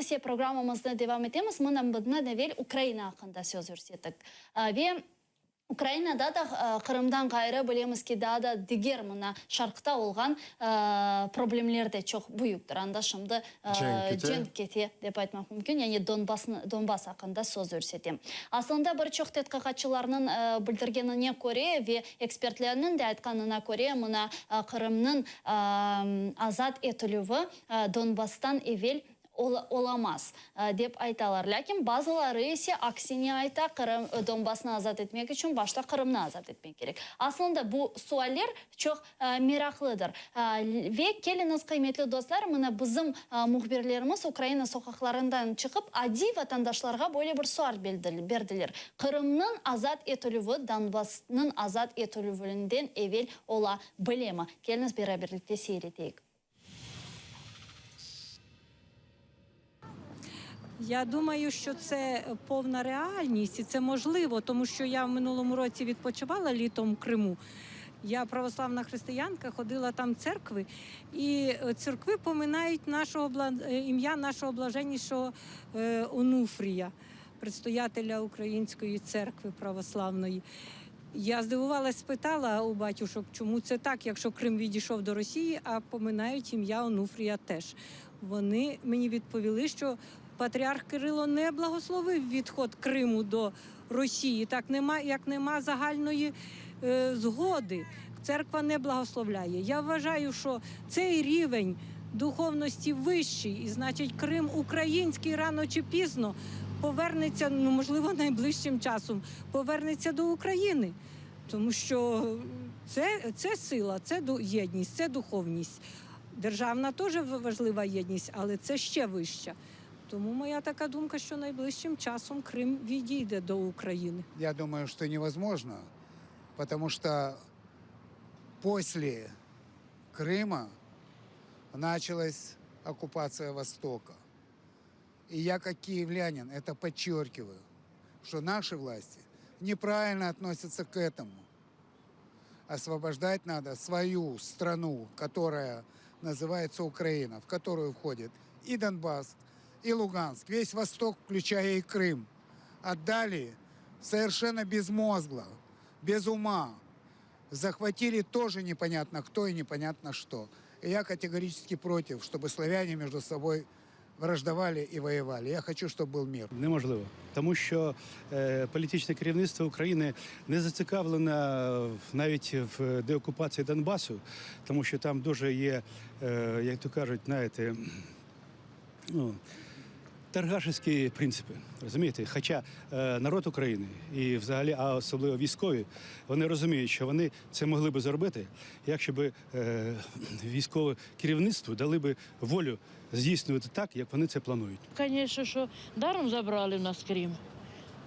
ise programmamıznı devam etemiz. Mına bundan evel Ukraina aqqında söz yürsettik. Ve Ukrainada da Qırımdan ğayrı bilemiz ki, daa da diger mına şarqta olğan problemler de çoq büyüktir. Anda şimdi cenk kete, dep aytmaq mümkün, yani Donbasnı, Donbas aqqında söz yürsetem. Aslında bir çoq tedqiqatçılarnıñ bildirgenine köre ve ekspertlerniñ de aytqanına köre, mına Qırımnıñ azat etilüvi Donbastan evel olamaz, dep aytalar. Lâkin bazıları ise aksine ayta, Qırım, Donbasnı azat etmek içün başta Qırımnı azat etmek kerek. Aslında bu sualler çoq meraqlıdır. Ve keliñiz, qıymetli dostlar, mına bizim mühbirlerimiz Ukraina soqaqlarından çıqıp, adiy vatandaşlarğa böyle bir sual berdiler, Qırımnıñ azat etilüvi Donbasnıñ azat etilüvinden evel ola bilemi? Keliñiz beraberlikte seyir eteyik. Я думаю, що це повна реальність і це можливо, тому що я в минулому році відпочивала літом в Криму. Я православна християнка, ходила там в церкви, і церкви поминають нашого ім'я нашого блаженнішого Онуфрія, предстоятеля Української церкви православної. Я здивувалась, спитала у батюшок, чому це так, якщо Крим відійшов до Росії, а поминають ім'я Онуфрія теж. Вони мені відповіли, що патріарх Кирило не благословив відход Криму до Росії. Так нема, як нема загальної е, згоди. Церква не благословляє. Я вважаю, що цей рівень духовності вищий, і значить, Крим український рано чи пізно повернеться, ну можливо, найближчим часом повернеться до України, тому що це, це сила, це єдність, це духовність. Державна теж важлива єдність, але це ще вища. Тому моя така думка, що найближчим часом Крим відійде до України. Я думаю, что невозможно, потому что после Крыма началась оккупация Востока. И я, как киевлянин, это подчеркиваю, что наши власти неправильно относятся к этому. Освобождать надо свою страну, которая называется Украина, в которую входит и Донбасс, и Луганск, весь Восток, включая и Крым. Отдали совершенно безмозгло, без ума. Захватили тоже непонятно кто и непонятно что. И я категорически против, чтобы славяне между собой враждовали и воевали. Я хочу, чтобы был мир. Неможливо, тому що е, політичне керівництво України не зацікавлене навіть в деокупації Донбасу, тому що там дуже є, е, як то кажуть, знаєте, ну, торгашівські принципи, розумієте? Хоча е, народ України і взагалі, а особливо військові, вони розуміють, що вони це могли би зробити, якщо б е, військове керівництво дали би волю здійснювати так, як вони це планують. Звісно, що даром забрали в нас Крим.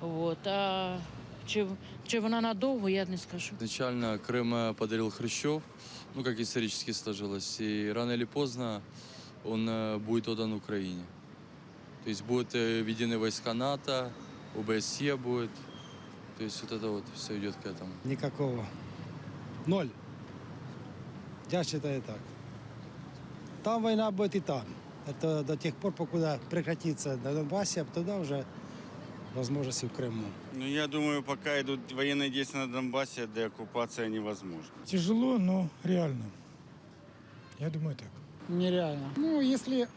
Вот. А чи, чи вона надовго, я не скажу. Изначально Крым подарил Хрущев, ну, как исторически сложилось, и рано или поздно он будет отдан Украине. То есть будут введены войска НАТО, ОБСЕ будет. То есть вот это вот все идет к этому. Никакого. Ноль. Я считаю так. Там война будет и там. Это до тех пор, покуда прекратится на Донбассе, а тогда уже возможности в Крыму. Ну, я думаю, пока идут военные действия на Донбассе, деоккупация невозможна. Тяжело, но реально. Я думаю так. Нереально. Ну, если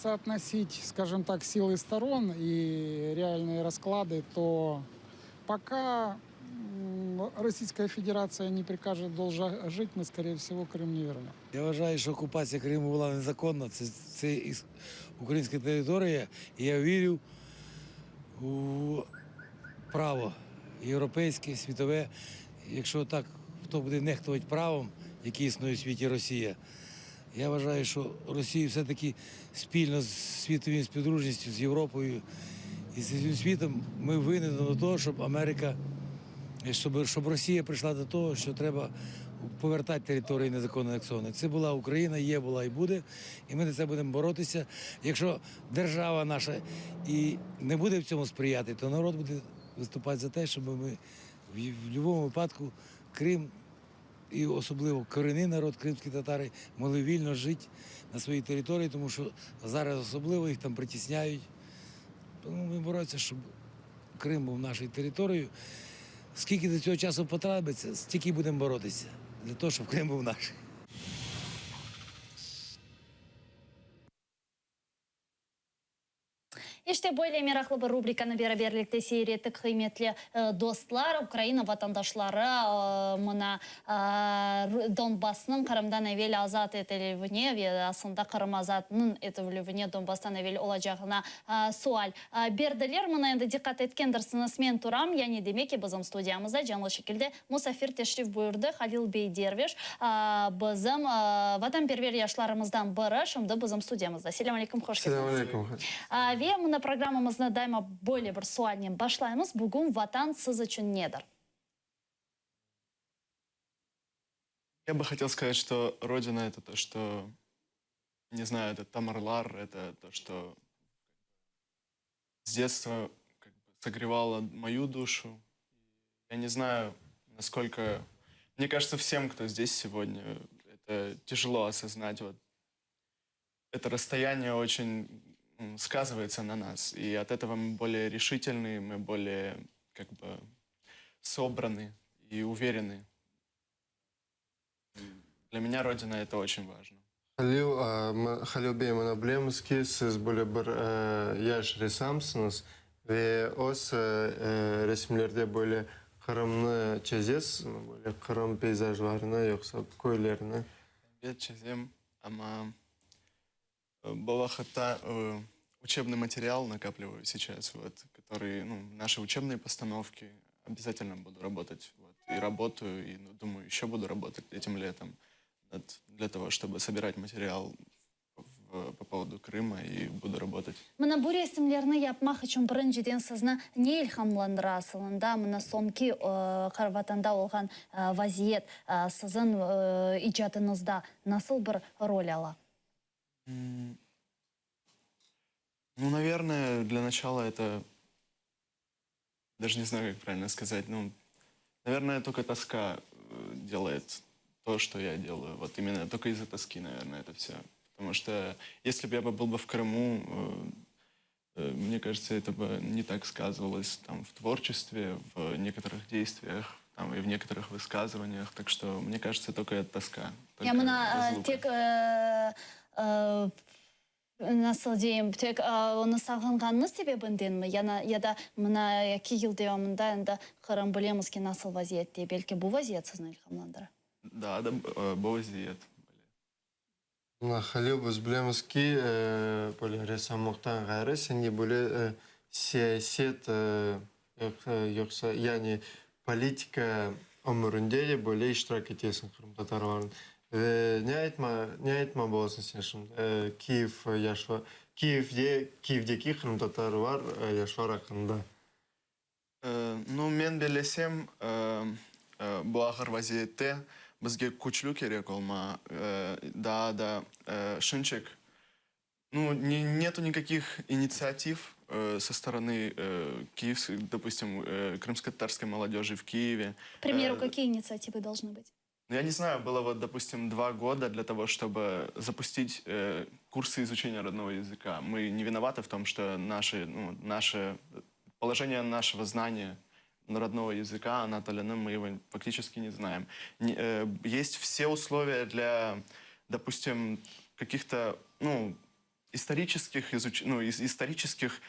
соотносить, скажем так, силы сторон и реальные расклады, то пока Российская Федерация не прикажет долго жить, мы, скорее всего, Крым не вернем. Я вважаю, що окупація Криму була незаконна. Це, це українська територія, і я вірю у право європейське, світове. Якщо так хто буде нехтувати правом, яке існує в світі Росія, я вважаю, що Росію все-таки спільно з світовою співдружністю, з Європою і з усім світом ми винні до того, щоб Америка, щоб, щоб Росія прийшла до того, що треба повертати території незаконно анексовані. Це була Україна, є, була і буде, і ми за це будемо боротися. Якщо держава наша і не буде в цьому сприяти, то народ буде виступати за те, щоб ми в будь-якому випадку Крим і особливо корінний народ, кримські татари, могли вільно жити на своїй території, тому що зараз особливо їх там притісняють. Тому ми боротися, щоб Крим був нашою територією. Скільки до цього часу потребиться, стільки будемо боротися для того, щоб Крим був наш. İşte, böyle meraqlı bir rubrikanı beraberlikte seyir ettik, qıymetli dostlar. Ukraina vatandaşları mına Donbassnıñ Qırımdan evel azat etilüvine ve aslında Qırım azatnıñ etilüvine Donbasstan evel olacağına sual berdiler. Mına endi diqqat etkendirsiñiz, men turam, yani demek ki, bizim studiyamızda canlı şekilde musafir teşrif buyurdı, Halil bey Derviş, bizim vatanperver yaşlarımızdan biri, şimdi bizim studiyamızda. Selâm aleyküm, hoş Selâm keldiñiz. aleyküm. Ve mına programmamıznı daima böyle bir sualnen başlaymız, bugün Vatan siz içün nedir? Я бы хотел сказать, что Родина это то, что, не знаю, это тамырлар, это то, что с детства как бы согревало мою душу. Я не знаю, насколько... Мне кажется, всем, кто здесь сегодня, это тяжело осознать. Вот это расстояние очень сказывается на нас. И от этого мы более решительны, мы более как бы собраны и уверены. Для меня Родина это очень важно. Halil, Halil bey, mına bilemiz ki, siz böyle bir yaş ressamsıñız ve öz resimlerde böyle Qırımnı çezesiñizmi, böyle Qırım peyzajlarını yoqsa köylerini? Ebet, çezem, amma bu vaqıtta учебный материал накапливаю сейчас, вот, который, ну, наши учебные постановки. Обязательно буду работать, вот, и работаю, и, ну, думаю, еще буду работать этим летом над, для того, чтобы собирать материал в, по поводу Крыма, и буду работать. Mına bu resimlerni yapmaq içün birinciden sizni ne ilhamlandıra asılında? Mına soñki Vatanda olğan vaziyet siziñ icadıñızda nasıl bir rol ala? Ну, наверное, для начала это... Даже не знаю, как правильно сказать. Ну, наверное, только тоска э, делает то, что я делаю. Вот именно только из-за тоски, наверное, это все. Потому что если бы я бы был бы в Крыму, э, э, мне кажется, это бы не так сказывалось там в творчестве, в некоторых действиях, там, и в некоторых высказываниях. Так что, мне кажется, только это тоска. Ya mına tek nasıl deyim, tek onı sağınğanıñız sebebindenmi, ya da mına eki yıl devamında endi Qırım bilemiz ki nasıl vaziyette, belki bu vaziyet sizni ilhamlandıra? Da, da, bu vaziyet. Mına, Halil, biz bilemiz ki, böyle ressamlıqtan ğayrı sen de böyle siyaset yoqsa, yani politika ömürinde de böyle iştirak etesiñ qırımtatarlarnıñ. Ve ne aytma, ne aytma bolasıñ sen şimdi Kiyev yaşlar, Kiyevde, Kiyevdeki qırımtatarlar yaşlar aqqında? Nu, men bellesem, bu ağır vaziyette bizge küçlü kerek olma, daa da şınçik, nu, netu nikakih initsiativ со стороны киевской, допустим, крымско-татарской молодежи в Киеве. К примеру, какие инициативы должны быть? Ну, я не знаю, было вот, допустим, 2 года для того, чтобы запустить курсы изучения родного языка. Мы не виноваты в том, что наши, ну, наше положение нашего знания родного языка, ana tilini, мы его фактически не знаем. Не, есть все условия для, допустим, каких-то, ну, исторических, изуч... ну, исторических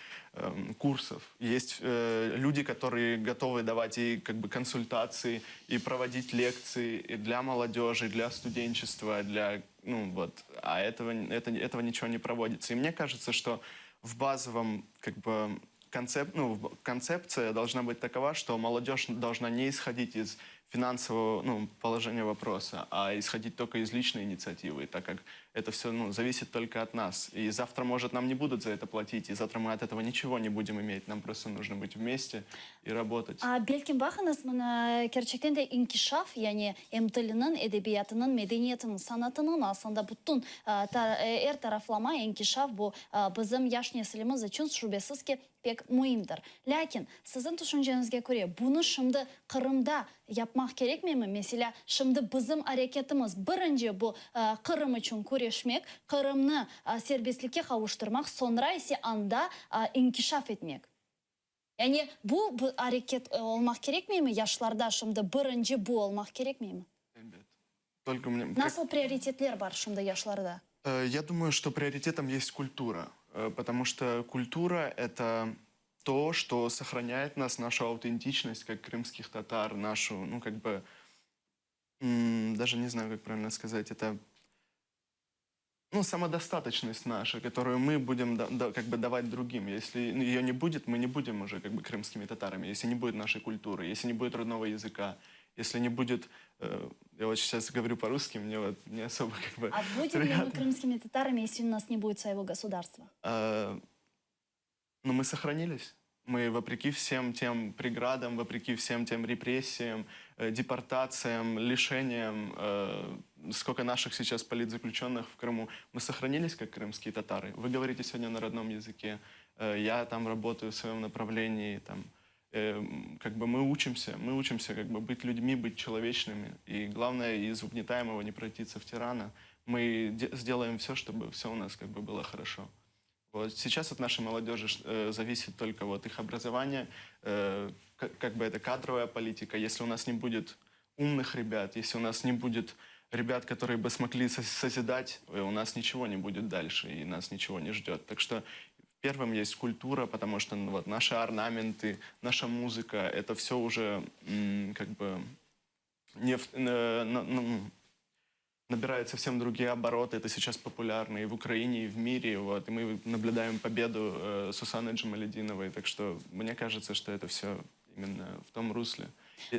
курсов. Есть люди, которые готовы давать и как бы консультации, и проводить лекции и для молодежи, и для студенчества, для, ну, вот, а этого, этого ничего не проводится. И мне кажется, что в базовом как бы концеп, ну, концепция должна быть такова, что молодежь должна не исходить из финансового ну, положения вопроса, а исходить только из личной инициативы, так как это Это все ну, зависит только от нас. И завтра, может, нам не будут за это платить, и завтра мы от этого ничего не будем иметь. Нам просто нужно быть вместе и работать. A, belkim, baqıñız, mına, kerçekten de inkişaf, yani em tiliniñ, edebiyatınıñ, medeniyetiniñ, sanatınıñ, aslında bütün, er taraflama inkişaf bu bizim yaş nesilimiz içün, şübesiz ki, pek müimdir. Lâkin, siziñ tüşünceñizge köre, bunı şimdi Qırımda yapmaq kerekmeymi? Meselâ, şimdi bizim areketimiz, birinci bu Qırım içün küreşmek, Qırımnı serbestlikke qavuştırmaq, soñra ise anda inkişaf etmek. Yani bu areket olmaq kerekmeymi yaşlarda şimdi, birinci bu olmaq kerekmeymi? Elbet. Только мне... Nasıl prioritetler bar şimdi yaşlarda? Я думаю, что приоритетом есть культура, потому что культура – это то, что сохраняет нас, нашу аутентичность, как крымских татар, нашу, ну, как бы, даже не знаю, как правильно сказать, это ну, самодостаточность наша, которую мы будем да, да, как бы давать другим. Если ее не будет, мы не будем уже как бы крымскими татарами. Если не будет нашей культуры, если не будет родного языка, если не будет... Э, я вот сейчас говорю по-русски, мне вот не особо как бы А будем ли мы крымскими татарами, если у нас не будет своего государства? Э, но мы сохранились. Мы, вопреки всем тем преградам, вопреки всем тем репрессиям, э, депортациям, лишениям, э, сколько наших сейчас политзаключенных в Крыму, мы сохранились как крымские татары. Вы говорите сегодня на родном языке, э, я там работаю в своем направлении, там, как бы мы учимся, мы учимся как бы быть людьми, быть человечными. И главное, из угнетаемого не превратиться в тирана. Мы сделаем все, чтобы все у нас как бы было хорошо. Вот. Сейчас от нашей молодежи э, зависит только вот их образование, э, как, как бы это кадровая политика. Если у нас не будет умных ребят, если у нас не будет ребят, которые бы смогли созидать, э, у нас ничего не будет дальше, и нас ничего не ждет. Так что первым есть культура, потому что ну, вот, наши орнаменты, наша музыка, это все уже как бы не в, э, ну, набирает совсем другие обороты. Это сейчас популярно и в Украине, и в мире. Вот. И мы наблюдаем победу э, Сусаны Джамалединовой. Так что мне кажется, что это все именно в том русле.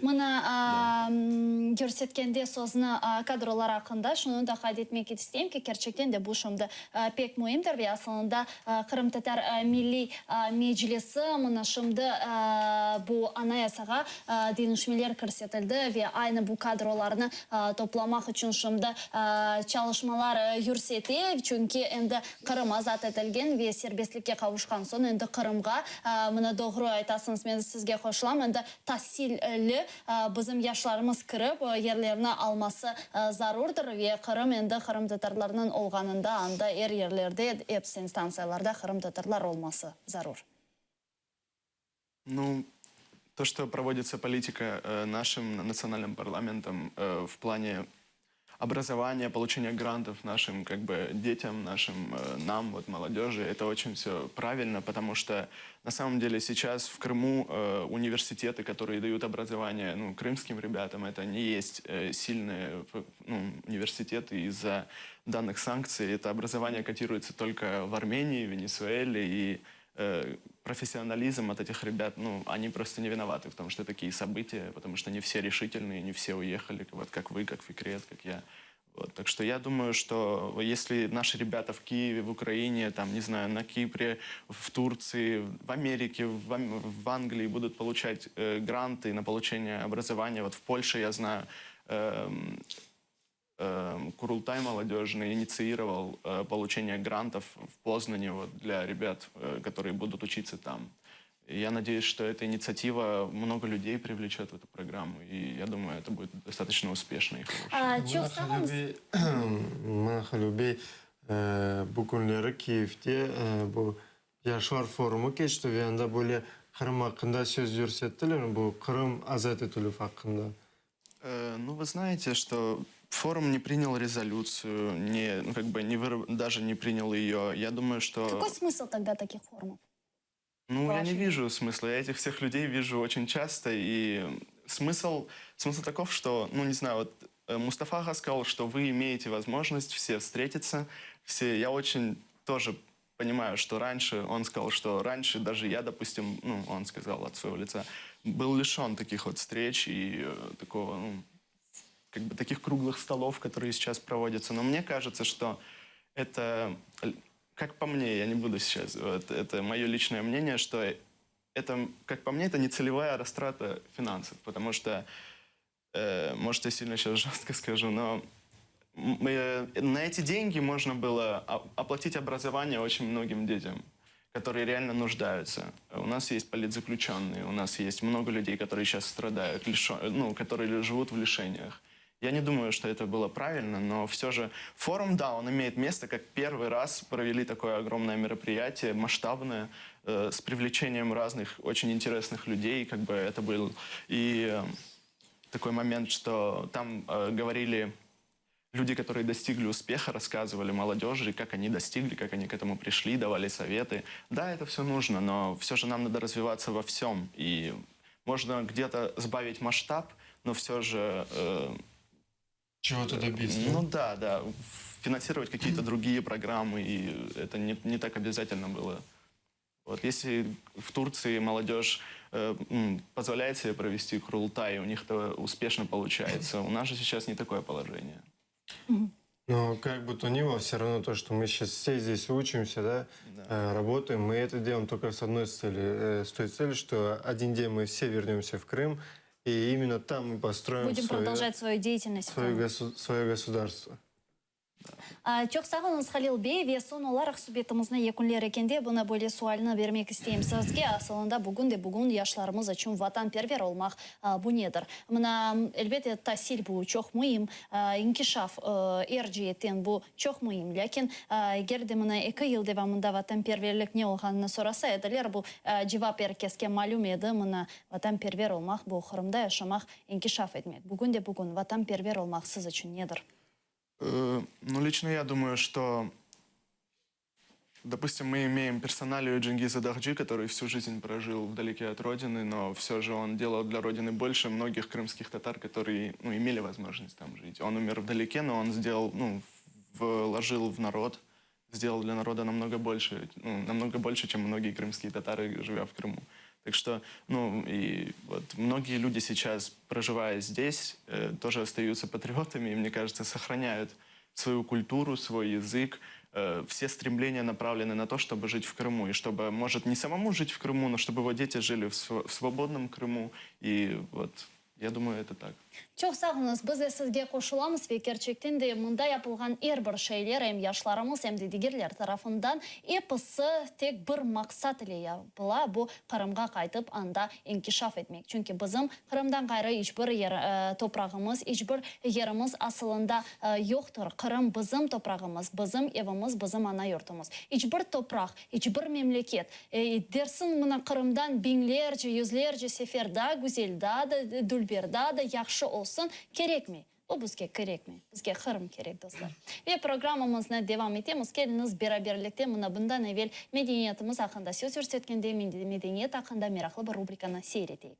Mına körsetkende sözni kadrolar aqqında şunı da qayd etmek isteyim ki, kerçekten de bu şimdi pek müimdir ve asılında Qırımtatar Milliy Meclisi mına şimdi bu Anayasağa deñişmeler kirsetildi ve aynı bu kadrolarnı toplamaq içün şimdi çalışmalar yürsete, çünki endi Qırım azat etilgen ve serbestlikke qavuşqan soñ endi Qırımğa, mına doğru aytasıñız, men sizge qoşulam, endi tasilli bizim yaşlarımız kirip, yerlerini alması zarurdır ve Qırım endi qırımtatarlarnıñ olğanında, anda er yerlerde, episi instantsiyalarda qırımtatarlar olması zarur. Ну, то, что проводится политика э, нашим национальным парламентом э, в плане образования, получения грантов нашим как бы детям, нашим э, нам, вот молодежи, это очень все правильно, потому что на самом деле сейчас в Крыму э, университеты, которые дают образование ну, крымским ребятам, это не есть э, сильные ну, университеты из-за данных санкций. Это образование котируется только в Армении, Венесуэле и э, профессионализм от этих ребят, ну, они просто не виноваты в том, что такие события, потому что не все решительные, не все уехали, вот как вы, как Фикрет, как я. Вот, так что я думаю, что если наши ребята в Киеве, в Украине, там, не знаю, на Кипре, в Турции, в Америке, в, в Англии будут получать э, гранты на получение образования, вот в Польше, я знаю, э, э, Курултай молодежный инициировал э, получение грантов в Познане вот, для ребят, э, которые будут учиться там. И я надеюсь, что эта инициатива много людей привлечет в эту программу. И я думаю, это будет достаточно успешно и хорошо. А, çoq sağ oluñız. Mına Halil bey, bu künleri Kiyevde bu Yaşlar forumı keçti ve anda böyle Qırım aqqında söz yürsettilermi, bu Qırım azat etilüv aqqında? Ну, вы знаете, что форум не принял резолюцию, не, ну, как бы не выраб... даже не принял ее. Я думаю, что... Какой смысл тогда таких форумов? Ну, я не вижу смысла. Я этих всех людей вижу очень часто, и смысл, смысл таков, что, ну, не знаю, вот э, Мустафа сказал, что вы имеете возможность все встретиться, все. Я очень тоже понимаю, что раньше, он сказал, что раньше даже я, допустим, ну, он сказал от своего лица, был лишен таких вот встреч и э, такого, ну, как бы таких круглых столов, которые сейчас проводятся. Но мне кажется, что Это, как по мне, я не буду сейчас, вот, это мое личное мнение, что это, как по мне, это нецелевая растрата финансов, потому что, э, может, я сильно сейчас жестко скажу, но э, на эти деньги можно было оплатить образование очень многим детям, которые реально нуждаются. У нас есть политзаключенные, у нас есть много людей, которые сейчас страдают, лишо, ну, которые живут в лишениях. Я не думаю, что это было правильно, но все же форум, да, он имеет место, как первый раз провели такое огромное мероприятие, масштабное, э, с привлечением разных очень интересных людей, как бы это был и э, такой момент, что там э, говорили люди, которые достигли успеха, рассказывали молодежи, как они достигли, как они к этому пришли, давали советы. Да, это все нужно, но все же нам надо развиваться во всем. И можно где-то сбавить масштаб, но все же... Э, Чего-то добиться. Ну да, да. Финансировать какие-то другие программы, и это не, не так обязательно было. Вот если в Турции молодежь э, позволяет себе провести Курултай, у них это успешно получается. У нас же сейчас не такое положение. Но как бы то ни было, все равно то, что мы сейчас все здесь учимся, да, да. Э, работаем, мы это делаем только с одной целью, э, с той целью, что один день мы все вернемся в Крым, и именно там мы построим Будем свое, продолжать свою деятельность. Свое, госу, свое государство. Çoq sağ oluñız, Halil bey, ve soñ olaraq subetimizni yekünler ekende, mına böyle sualni bermek isteyim sizge, asılında bugün de bugün yaşlarımız içün vatanperver olmaq bu nedir? Mına, elbette, tasil bu çoq müim, inkişaf er ceetten bu çoq müim, lâkin eger de mına eki yıl devamında vatanperverlik ne olğanını sorasa ediler, bu cevap er keske malüm edi, mına, vatanperver olmaq, bu Qırımda yaşamaq, inkişaf etmek. Bugün de bugün vatanperver olmaq siz içün nedir? Э, ну, лично я думаю, что, допустим, мы имеем персоналию Джингиза Дагджи, который всю жизнь прожил вдалеке от родины, но все же он делал для родины больше многих крымских татар, которые ну, имели возможность там жить. Он умер вдалеке, но он сделал, ну, вложил в народ, сделал для народа намного больше, ну, намного больше, чем многие крымские татары, живя в Крыму. Так что, ну, и вот многие люди сейчас, проживая здесь, э, тоже остаются патриотами и, мне кажется, сохраняют свою культуру, свой язык. Э, все стремления направлены на то, чтобы жить в Крыму. И чтобы, может, не самому жить в Крыму, но чтобы его дети жили в, св в свободном Крыму. И вот я думаю, это так. Çoq sağ oluñız. Biz de sizge qoşulamız ve kerçekten de mında yapılğan er bir şeyler em yaşlarımız, em de digerler tarafından episi tek bir maqsat ile yapıla, bu Qırımğa qaytıp anda inkişaf etmek. Çünki bizim Qırımdan ğayrı iç bir yer, toprağımız, iç bir yerimiz asılında yoqtır. Qırım bizim toprağımız, bizim evimiz, bizim ana yurtumız. İç bir topraq, iç bir memleket, dersiñ mına Qırımdan biñlerce, yüzlerce sefer daa güzel, daa da dülber, daa da yahşı olsun, kerekmey. O bizge kerekmey. Bizge Qırım kerek, dostlar. Ve programmamıznı devam etemiz. Keliñiz, beraberlikte mına bundan evel medeniyetimiz aqqında söz yürsetkende, medeniyet aqqında meraqlı bir rubrikanı seyir eteyik.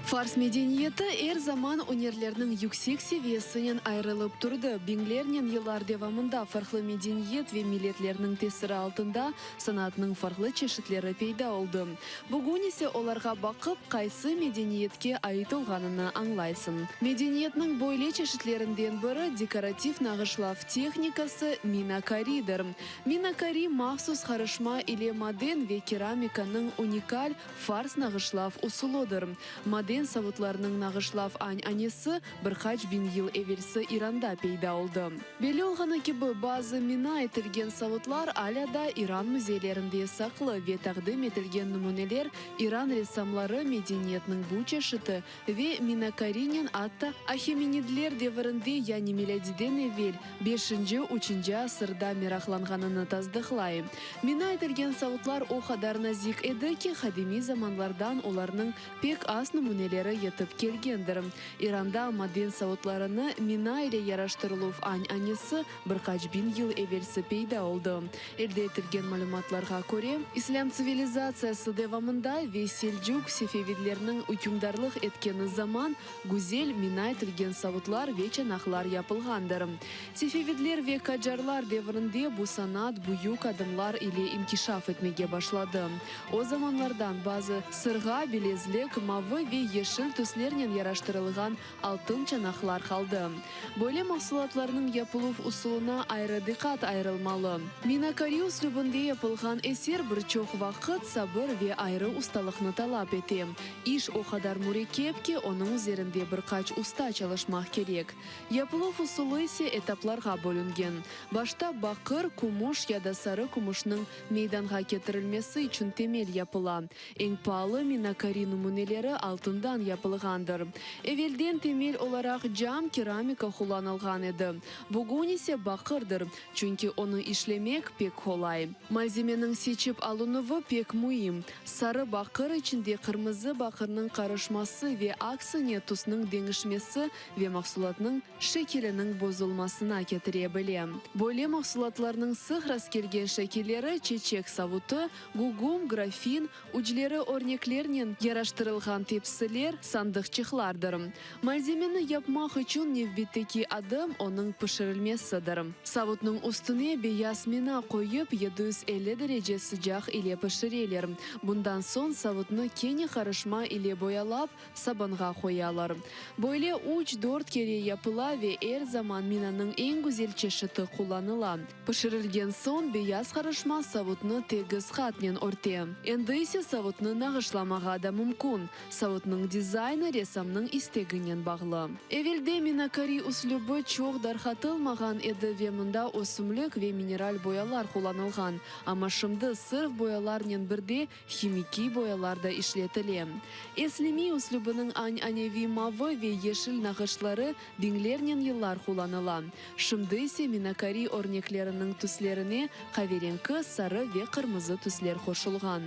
Fars medeniyeti er zaman ünerlerniñ yüksek seviyesinen ayırılıp turdı. Biñlernen yıllar devamında farqlı medeniyet ve milletlerniñ tesiri altında sanatnıñ farqlı çeşitleri peyda oldı. Bugün ise olarğa baqıp, qaysı medeniyetke ait olğanını añlaysıñ. Medeniyetniñ böyle çeşitlerinden biri dekorativ nağışlav tehnikası minakaridir. Minakari mahsus qarışma ile maden ve keramikanıñ unikal fars nağışlav usulıdır. Maden savutlarınıñ nağışlav añ-anesi bir qaç biñ yıl evelsi İranda peyda oldı. Belli olğanı kibi, bazı mina etilgen savutlar alâ da İran müzeylerinde saqlı ve taqdim etilgen nümüneler İran ressamları medeniyetniñ bu çeşiti ve minakarinen atta Ahemenidler devirinde, yani milâdiden evel beşinci, üçünci asırda meraqlanğanını tasdıqlay. Mina etilgen savutlar o qadar nazik edi ki, qadimiy zamanlardan olarnıñ pek az nümüneleri. nümüneleri yetip kelgendir. İranda maden savutlarını mina ile yaraştırıluv añ-anesi bir qaç biñ yıl evelsi peyda oldı. Elde etilgen malümatlarğa köre, İslâm tsivilizatsiyası devamında ve Selcuk-Sefevidlerniñ ükümdarlıq etkeni zaman güzel mina etilgen savutlar ve çanaqlar yapılğandır. Sefevidler ve Qacarlar devrinde bu sanat büyük adımlar ile inkişaf etmege başladı. O zamanlardan bazı sırğa, bilezlik, mavı ve yeşil tüslernen yaraştırılğan altın çanaqlar qaldı. Böyle mahsulatlarnıñ yapıluv usulına ayrı diqqat ayırılmalı. Minakari üslübinde yapılğan eser bir çoq vaqıt, sabır ve ayrı ustalıqnı talap ete. İş o qadar mürekkep ki, onıñ üzerinde bir qaç usta çalışmaq kerek. Yapıluv usulı ise etaplarğa bölüngen. Başta baqır, kümüş ya da sarı kümüşniñ meydanğa ketirilmesi içün temel yapıla. Eñ paalı minakari nümüneleri altından yapılğandır. Evelden temel olaraq cam, keramika qullanılğan edi. Bugün ise baqırdır, çünki onı işlemek pek qolay. Malzemeniñ seçip alınuvı pek müim. Sarı baqır içinde qırmızı baqırnıñ qarışması ve aksine tüsniñ deñişmesi ve mahsulatnıñ şekiliniñ bozulmasına ketire bile. Böyle mahsulatlarnıñ sıq rastkelgen şekilleri çeçek savutı, gügüm, grafin, ucleri örneklernen yaraştırılğan tepsiler, sandıqçıqlardır. Malzemeni yapmaq içün nevbetteki adım onıñ pişirilmesidir. Savutnıñ üstüne beyaz mina qoyıp, 750 derece sıcaq ile pişireler. Bundan soñ savutnı kene qarışma ile boyalap, sabanğa qoyalar. Böyle üç-dört kere yapıla ve er zaman minanıñ eñ güzel çeşiti qullanıla. Pişirilgen soñ beyaz qarışma savutnı tegiz qatnen örte. Endi ise savutnı nağışlamağa da mümkün. Savutnıñ dizaynı ressamnıñ isteginen bağlı. Evelde minakari üslübi çoq darqatılmağan edi ve mında ösümlik ve mineral boyalar qullanılğan, amma şimdi sırf boyalarnen birde Himikiy boyalar da işletile. Eslimiy üslübiniñ añ-aneviy mavı ve yeşil nağışları biñlernen yıllar qullanıla. Şimdi ise minakariy örnekleriniñ tüslerine qaverenki, sarı ve qırmızı tüsler qoşulğan.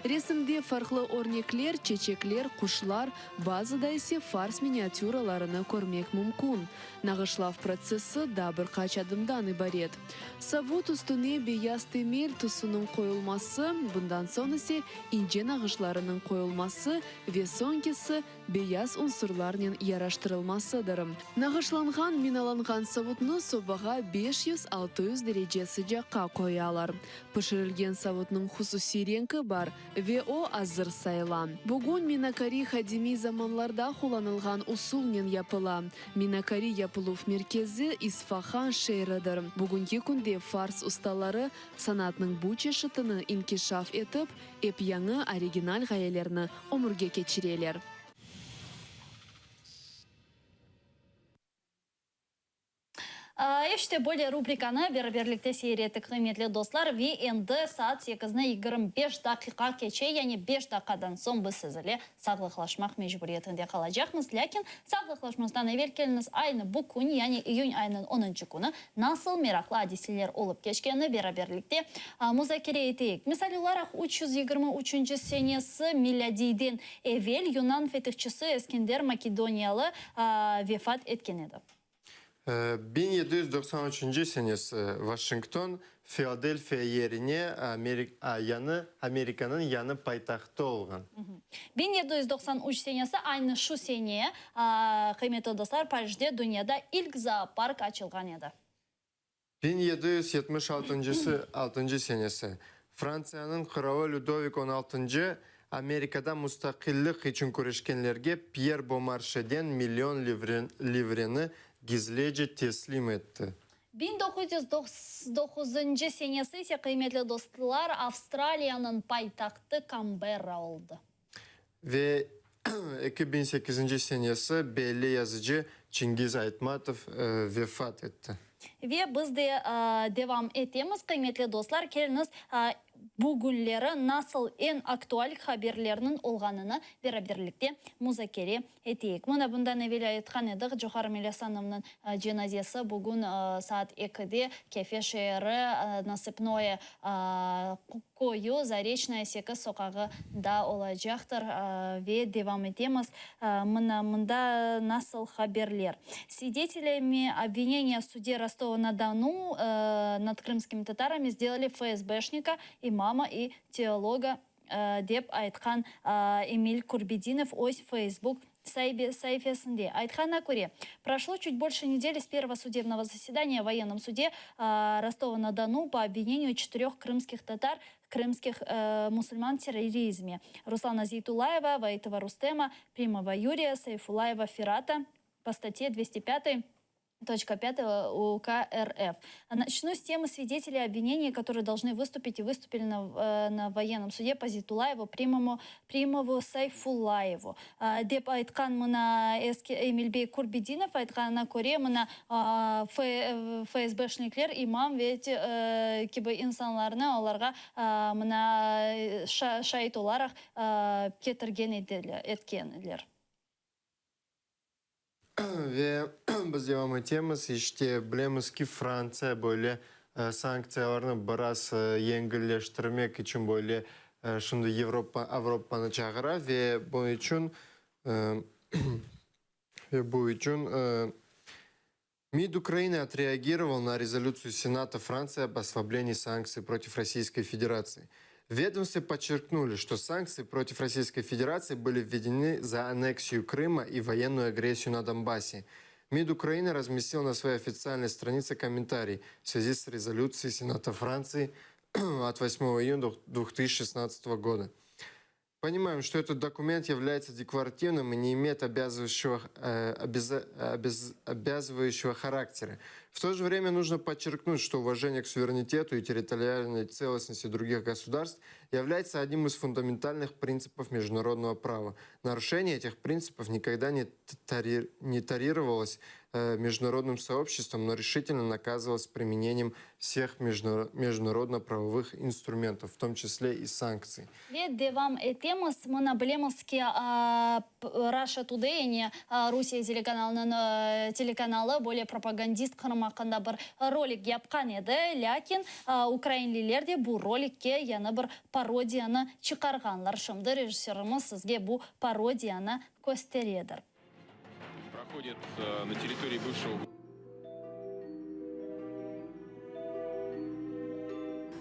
Resimde farqlı örnekler, çeçekler, quşlar, bazıda ise fars miniatüralarını körmek mümkün. Nağışlav protsessi da bir qaç adımdan ibaret. Savut üstüne beyaz temel tüsüniñ qoyulması, bundan soñ ise ince nağışlarınıñ qoyulması ve soñkisi beyaz unsurlarnen yaraştırılmasıdır. Nağışlanğan minalanğan savutnı sobağa 500-600 derece sıcaqqa qoyalar. Pişirilgen savutnıñ hususiy renki bar ve o azır sayıla. Bugün minakari qadimiy zamanlarda qullanılğan usulnen yapıla. Minakari yapıluv merkezi İsfahan şeeridir. Bugünki künde fars ustaları sanatnıñ bu çeşitini inkişaf etip, ep yañı original ğayelerni ömürge keçireler. İşte, böyle rubrikanı beraberlikte seyir ettik, qıymetli dostlar, ve endi saat sekizni 25 daqiqa keçe, yani beş daqiqadan soñ biz siz ile sağlıqlaşmaq mecburiyetinde qalacaqmız. Lâkin sağlıqlaşmazdan evel keliñiz, aynı bu kün, yani iyün ayınıñ onıncı künü nasıl meraqlı adiseler olıp keçkenini beraberlikte muzakere eteyik. Misal olaraq, 323-nci senesi milâdiyden evel yunan fetihçisi Eskender Makedoniyalı vefat etken edi. 1793 senesi Vaşington, Filadelfiya yerine yañı Amerikanıñ yañı paytahtı olğan. 1793 senesi, aynı şu sene, qıymetli dostlar, Parijde dünyada ilk zoopark açılğan edi. 1776 senesi, Frantsiyanıñ qıralı Lüdovik on altıncı Amerikada mustaqillik içün küreşkenlerge Pyer Bomarşeden million livreni gizlece teslim etti. 1909-ncı senesi ise, qıymetli dostlar, Avstraliyanıñ paytahtı Kanberra oldı. Ve 2008-nci senesi belli yazıcı Çingiz Aytmatov vefat etti. Ve biz de devam etemiz, qıymetli dostlar, keliñiz. Bugünleri nasıl eñ aktual haberlerniñ olğanını beraberlikte muzakere eteyik. Mına bundan evel aytqan edik, Cohar Emeliasanovnıñ cenazesi bugün saat ekide Kefe şeeri Nasıpnoye köyü, Zareçnaya 8 soqağında olacaqtır. Ve devam etemiz. Mına mında nasıl haberler. Svidetelâmi obvineniya v sude Rostova-na-Donu nad krımskimi tatarami sdelali FSBşnika, imama i teologa, dep aytqan Emil Kurbedinov öz Facebook saifesinde. Aytqanına köre, proşlo çut bolşe nedeli s pervogo sudebnogo zasedaniya v voyennom sude Rostova-na-Donu po obvineniyu çetıröh krımskih tatar, krımskih musulman v terrorizme, Ruslana Zeytullayeva, Vaitova Rustema, Primova Yuriya, Sayfullayeva Firata po statye 205 toçka 5 UK RF. Начну с темы свидетелей обвинений, которые должны выступить и выступили на, на военном суде по Зейтуллаеву, Примому, Примову, Сайфуллаеву. Dep aytqan mına eski Emil bey Kurbedinov aytqanına köre, mına FSBşnikler imam ve kibi insanlarnı olarğa mına şait olaraq ketirgen etkenler. Ve biz devam etemiz. İşte, bilemiz ki, Frantsiya böyle sanktsiyalarnı biraz yengilleştirmek içün böyle şimdi Avropa Avropanı çağıra ve bunıñ içün ve bu içün MİD Ukraины otreagiroval na rezolütsiyu Senata Frantsii об ослаблении санкций против Российской Федерации. В ведомстве подчеркнули, что санкции против Российской Федерации были введены за аннексию Крыма и военную агрессию на Донбассе. МИД Украины разместил на своей официальной странице комментарий в связи с резолюцией Сената Франции от 8 июня 2016 года. Понимаем, что этот документ является декларативным и не имеет обязывающего, э, обяза, обяз, обязывающего характера. В то же время нужно подчеркнуть, что уважение к суверенитету и территориальной целостности других государств является одним из фундаментальных принципов международного права. Нарушение этих принципов никогда не, тари, не тарировалось э, международным сообществом, но решительно наказывалось применением всех международно-правовых инструментов, в том числе и санкций. Ve devam etemiz. Mına bilemiz ki, Russia Today, yani Rusiye telekanalınıñ telekanalı böyle propagandist Qırım aqqında bir rolik yapqan edi. Lâkin ukrainliler de bu rolikke yañı bir parodiyanı çıqarğanlar. Şimdi rejissörımız sizge bu parodiyanı kösteredir. Prohodit na territorii bıvşego.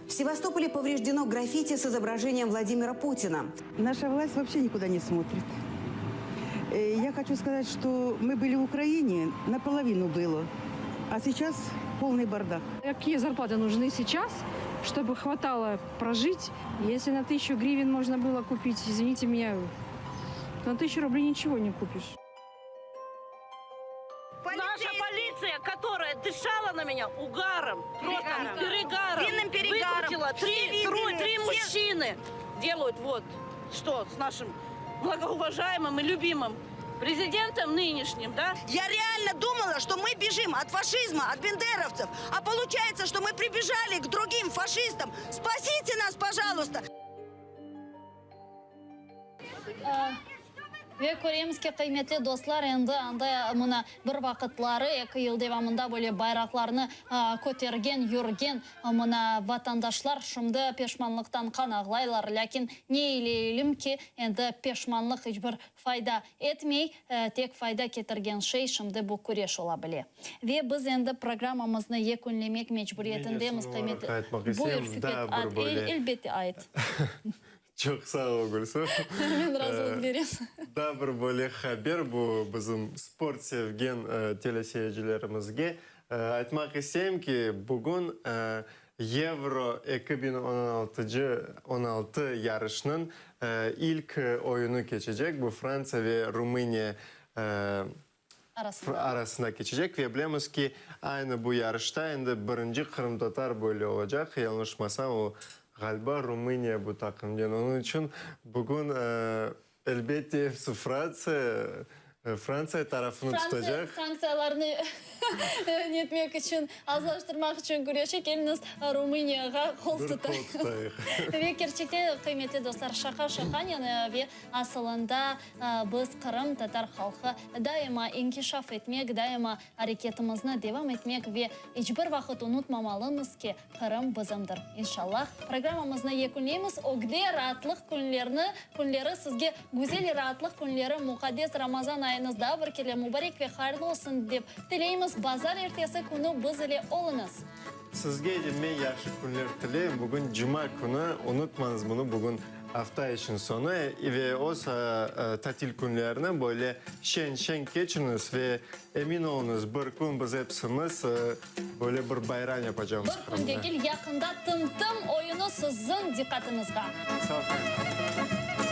В Севастополе повреждено граффити с изображением Владимира Путина. Наша власть вообще никуда не смотрит. Э, я хочу сказать, что мы были в Украине, наполовину было. А сейчас полный бардак. Какие зарплаты нужны сейчас, чтобы хватало прожить? Если на тысячу гривен можно было купить, извините меня, то на тысячу рублей ничего не купишь. Наша полиция, которая дышала на меня угаром, просто перегаром, Винным перегаром. выкрутила. Все Три, трое, видели, три все- мужчины делают вот что с нашим благоуважаемым и любимым президентом нынешним, да? Я реально думала, что мы бежим от фашизма, от бендеровцев. А получается, что мы прибежали к другим фашистам. Спасите нас, пожалуйста! Ve köremiz ki, qıymetli dostlar, endi anda mına bir vaqıtları, eki yıl devamında böyle bayraqlarnı kötergen, yürgen mına vatandaşlar şimdi peşmanlıqtan qan ağlaylar. Lâkin ne eyleylim ki, endi peşmanlıq iç bir fayda etmey, tek fayda ketirgen şey şimdi bu küreş ola bile. Ve biz endi programmamıznı yekünlemek mecburiyetindemiz, qıymetli. Buyur, Fikret, elbette ayt. Çoq sağ ol, Gülsüm. Men razılıq berem. Daa bir böyle haber bu bizim sport sevgen teleseyircilerimizge. Aytmaq isteyim ki, bugün Yevro 2016-cı 16 yarışnıñ ilk oyunı keçecek, bu Frantsiya ve Rumıniya arasında keçecek ve bilemiz ki, aynı bu yarışta endi birinci qırımtatar böyle olacaq, yañlışmasam, o, ğaliba, Rumıniya bu taqımnen. Onıñ içün bugün, elbette, episi Frantsiya. Frantsiya tarafını Frantsiya tutacaq. sanktsiyalarnı netmek içün, azlaştırmaq içün küreşe, keliñiz Rumıniyağa qol Bir qol tutayıq. tutayıq. Ve kerçekten, qıymetli dostlar, şaqa şaqanen ve asılında biz, qırımtatar halqı, daima inkişaf etmek, daima areketimizni devam etmek ve iç bir vaqıt unutmamalımız ki, Qırım bizimdir. İnşallah, programmamıznı yekünleymiz. Ögde raatlıq künlerni, künleri sizge güzel raatlıq künleri, muqaddes Ramazan ayıñız daa bir kere mubarek ve hayırlı olsun dep tileymiz. Bazar ertesi künü biz ile oluñız. Sizge de men yahşı künler tileyim. Bugün cuma künü, unutmañız bunı, bugün afta içün soñu ve öz tatil künlerini böyle şeñ-şeñ keçiriñiz ve emin oluñız, bir kün biz epsimiz Böyle bir bayram yapacağımız Bir kün Qırımda. degil, yaqında Tım-tım oyunı siziñ diqqatıñızğa. Sağ olun.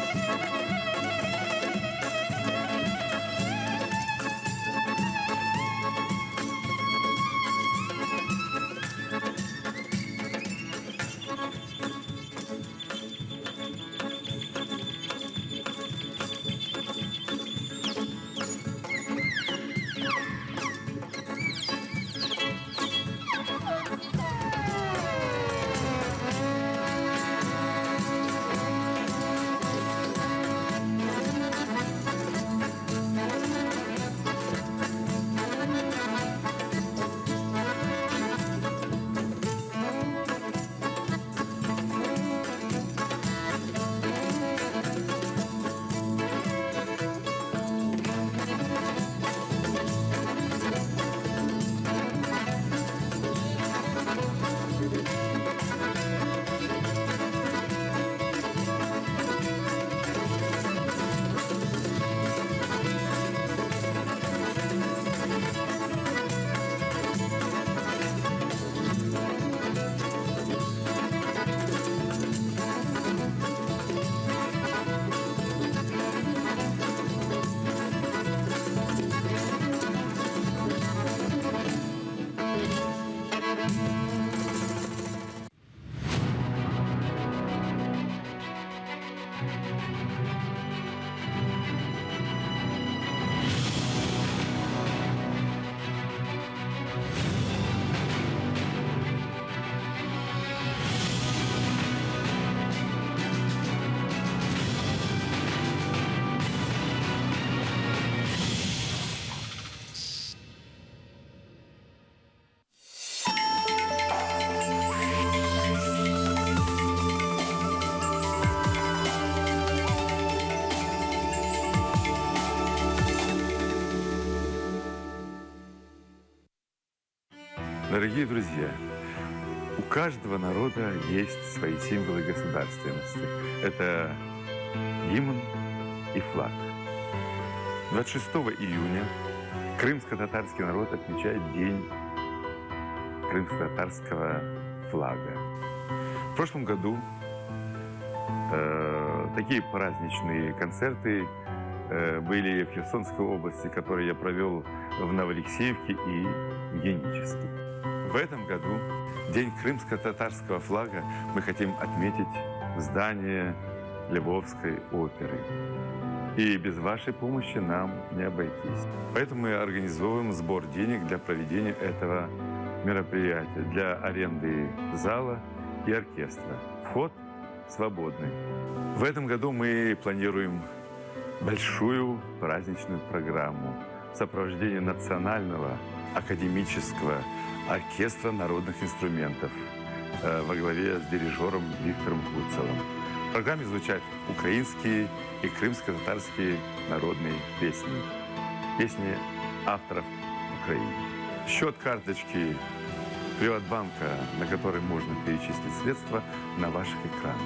Дорогие друзья, у каждого народа есть свои символы государственности. Это гимн и флаг. 26 июня крымско-татарский народ отмечает День крымско-татарского флага. В прошлом году э, такие праздничные концерты э, были в Херсонской области, которые я провел в Новоалексеевке и в Геническе. В этом году День крымско-татарского флага мы хотим отметить в здании Львовской оперы. И без вашей помощи нам не обойтись. Поэтому мы организовываем сбор денег для проведения этого мероприятия, для аренды зала и оркестра. Вход свободный. В этом году мы планируем большую праздничную программу в сопровождении Национального академического оркестра народных инструментов э, во главе с дирижером Виктором Гуцелом. В программе звучат украинские и крымско-татарские народные песни. Песни авторов Украины. Счет карточки Приватбанка, на который можно перечислить средства, на ваших экранах.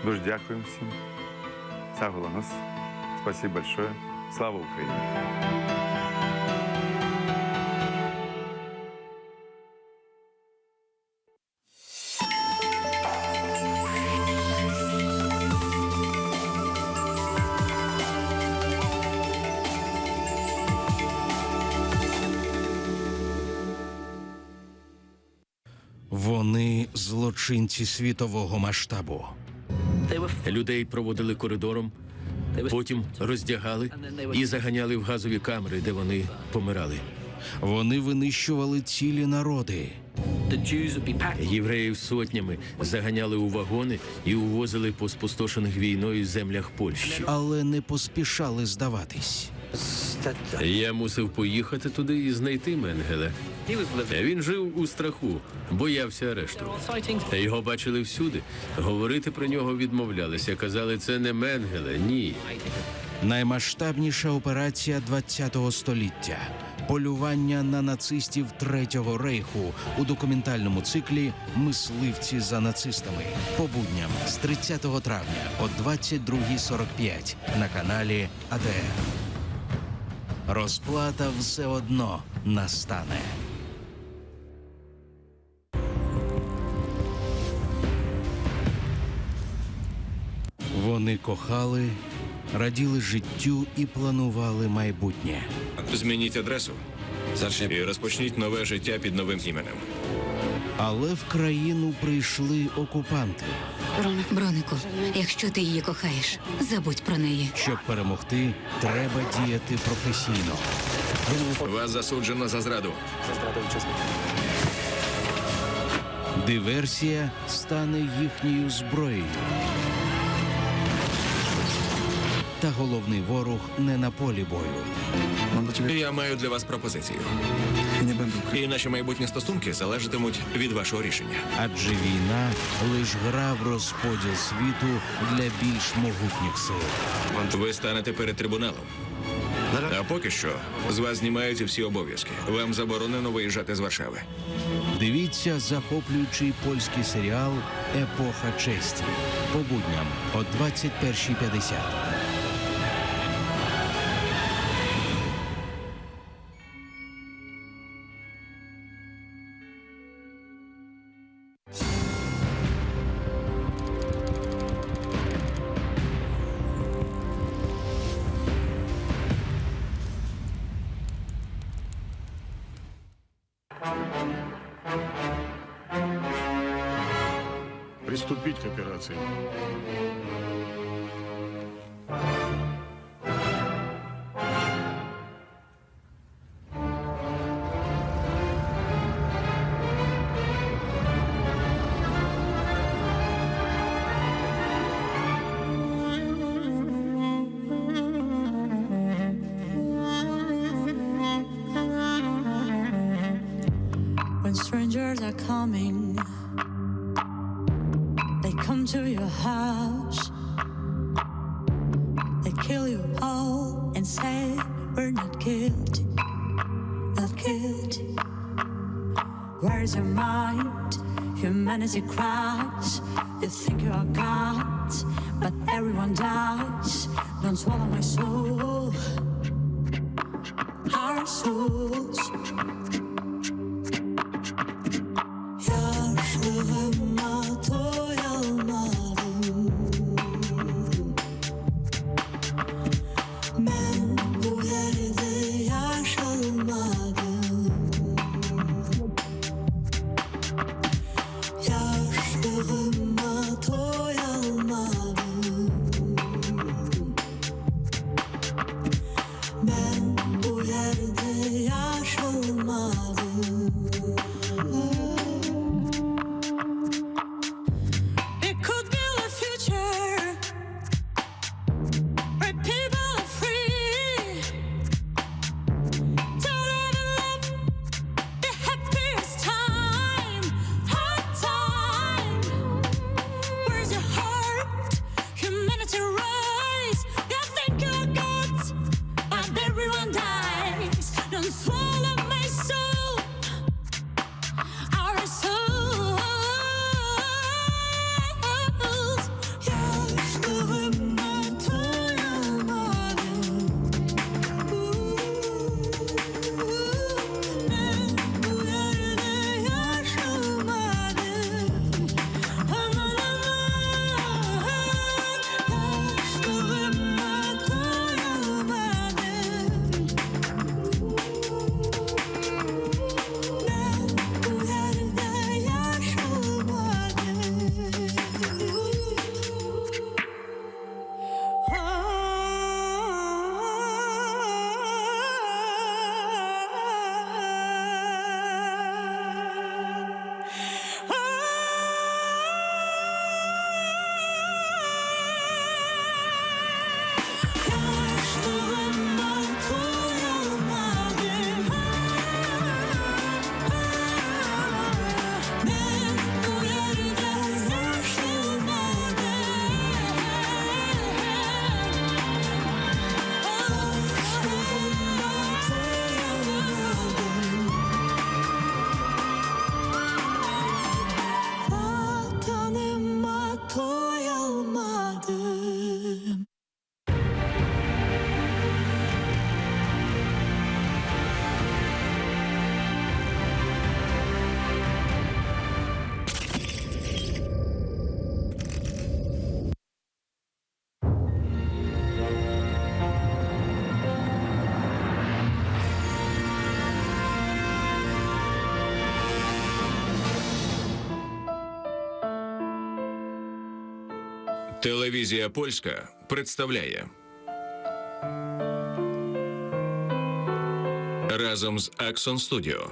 Дуже дякуємо всім. Sağ oluñız. Спасибо большое. Слава Украине! Вони злочинці світового масштабу. Людей проводили коридором. Потім роздягали і заганяли в газові камери, де вони помирали. Вони винищували цілі народи. Євреїв сотнями заганяли у вагони і увозили по спустошених війною землях Польщі. Але не поспішали здаватись. Я мусив поїхати туди і знайти Менгеле. Він жив у страху, боявся арешту. Його бачили всюди. Говорити про нього відмовлялися. Казали, це не Менгеле, ні. Наймасштабніша операція ХХ століття полювання на нацистів Третього рейху у документальному циклі Мисливці за нацистами по будням з 30 травня о 22.45 на каналі АТР. Розплата все одно настане. Вони кохали, раділи життю і планували майбутнє. Змініть адресу і розпочніть нове життя під новим іменем. Але в країну прийшли окупанти. Бронику, якщо ти її кохаєш, забудь про неї. Щоб перемогти, треба діяти професійно. Вас засуджено за зраду. Диверсія стане їхньою зброєю. Та головний ворог не на полі бою. Я маю для вас пропозицію. І наші майбутні стосунки залежатимуть від вашого рішення. Адже війна лиш гра в розподіл світу для більш могутніх сил. Ви станете перед трибуналом. А поки що з вас знімаються всі обов'язки. Вам заборонено виїжджати з Варшави. Дивіться захоплюючий польський серіал Епоха честі по будням о 21.50. Приступить к операции. When strangers are coming, they come to your house. They kill you all and say, We're not guilty, not guilty. Where's your mind? Humanity cries. You think you are God, but everyone dies. Don't swallow my soul, our souls. Yaşlığıma doyamadım Ben bu yerde yaşalmadım Yaşlığıma doyamadım Ben bu yerde yaşalmadım. Телевізія Польська представляє разом з Аксон Студіо.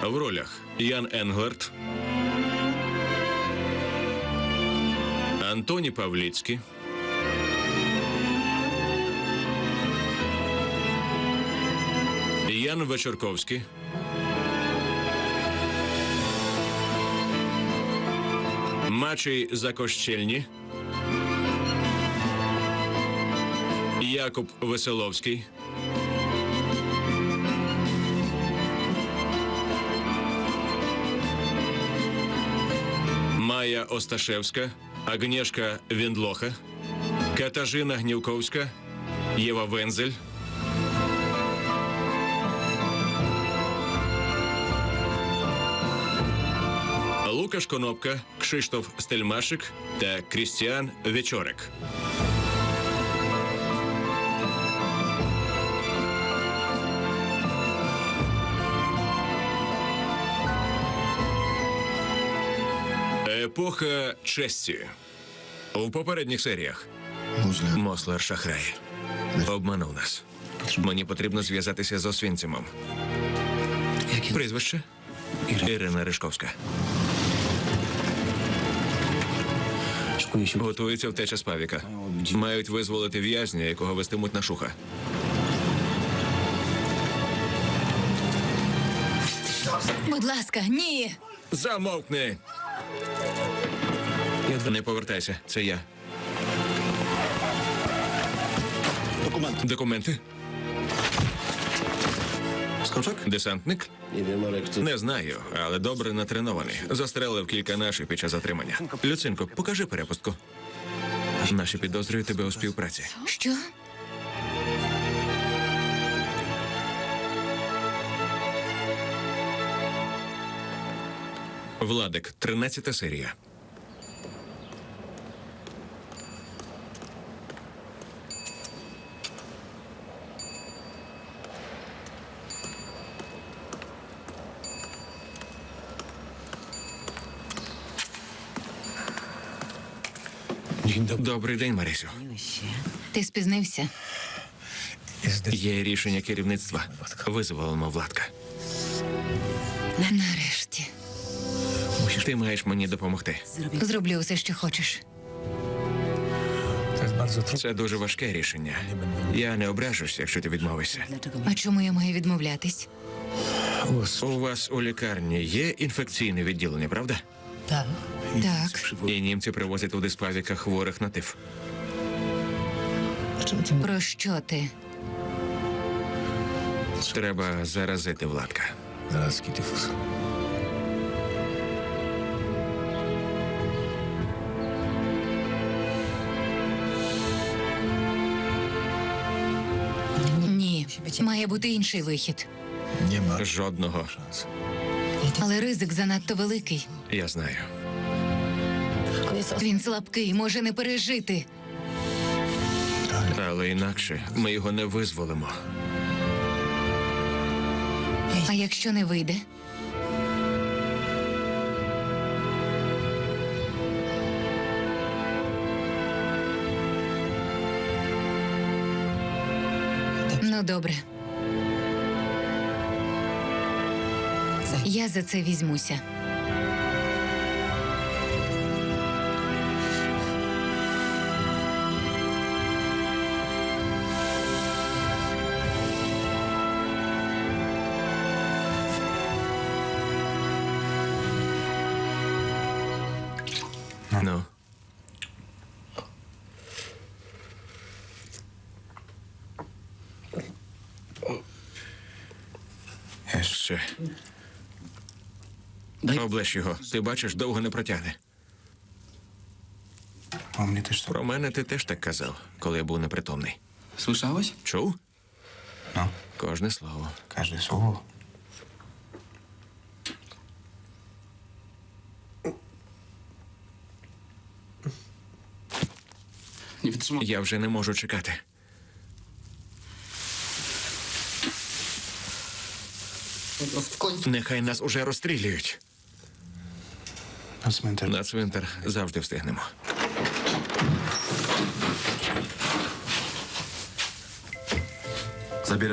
В ролях Ян Енглерт, Антоні Павліцький, Ян Вечорковський, Мачей Закощельні, Якуб Веселовський, Майя Осташевська, Агнєшка Віндлоха, Катажина Гнівковська, Єва Вензель, Лукаш Конопка, Кшиштоф Стельмашик та Крістіан Вечорек. Епоха честі. У попередніх серіях Мослер Шахрай обманув нас. Мені потрібно зв'язатися з Освінцимом. Прізвище Ірина Ришковська. Готується втеча з Павіка. Мають визволити в'язня, якого вестимуть на шуха. Будь ласка, ні. Замовкни! Не повертайся, це я. Документи. Документи. Десантник? Не знаю, але добре натренований. Застрелив кілька наших під час затримання. Люцинко, покажи перепустку. Наші підозрюють тебе у співпраці. Що? Владик, 13 серія. Добрий день, Марисю. Ти спізнився? Є рішення керівництва. Визволимо Владка. Нарешті. Ти маєш мені допомогти. Зроблю все, що хочеш. Це дуже важке рішення. Я не ображусь, якщо ти відмовишся. А чому я маю відмовлятись? У вас у лікарні є інфекційне відділення, правда? Так. Так. І німці привозять туди з Павіка хворих на тиф. Про що ти? Треба заразити Владка. Ні. Має бути інший вихід. Жодного. Але ризик занадто великий. Я знаю. Він слабкий, може не пережити. Але інакше ми його не визволимо. А якщо не вийде? Ну, добре. Я за це візьмуся. Ну. Ще. Облиш його. Ти бачиш, довго не протягне. Про мене ти теж так казав, коли я був непритомний. Слышалось? Чув? Кожне слово. Каждое слово. Я вже не можу чекати. Нехай нас уже розстрілюють. На цвинтар завжди встигнемо.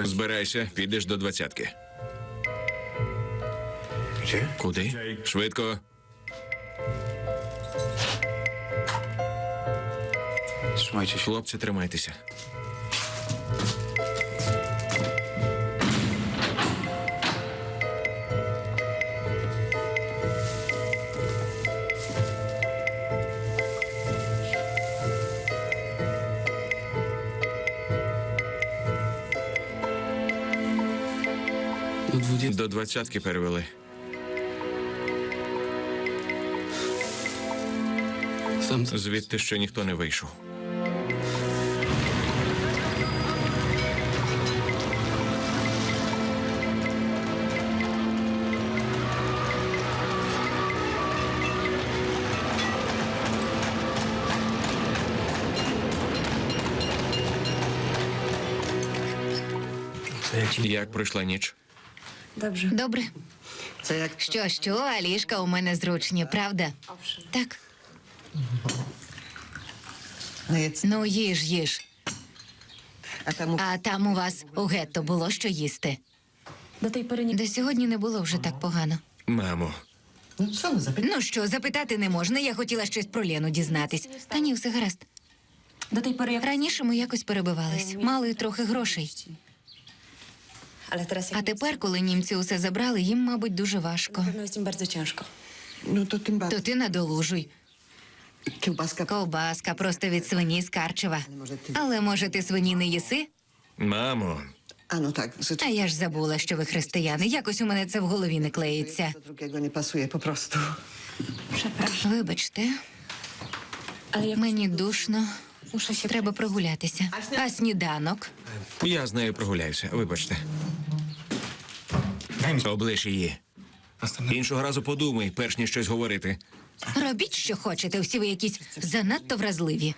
Збирайся, підеш до двадцятки. Куди? Швидко. Хлопці, тримайтеся. До двадцятки перевели. Звідти ще ніхто не вийшов. Як пройшла ніч? Добре. Що, що, а ліжка у мене зручні, правда? Так. Ну, їж, їж. А там у вас у гетто було що їсти. До сьогодні не було вже так погано. Мамо, Ну що, запитати не можна. Я хотіла щось про Лену дізнатись. Та ні, все гаразд. Раніше ми якось перебивались, мали трохи грошей. А тепер, коли німці усе забрали, їм, мабуть, дуже важко. То ти надолужуй. Ковбаска просто від свині з Карчева. Але може ти свині не їси? мамо, А я ж забула, що ви християни. Якось у мене це в голові не клеїться. Вибачте. Мені душно. Треба прогулятися. А сніданок? я з нею прогуляюся, вибачте. Облиш її. Іншого разу подумай, перш ніж щось говорити. Робіть, що хочете, всі ви якісь занадто вразливі.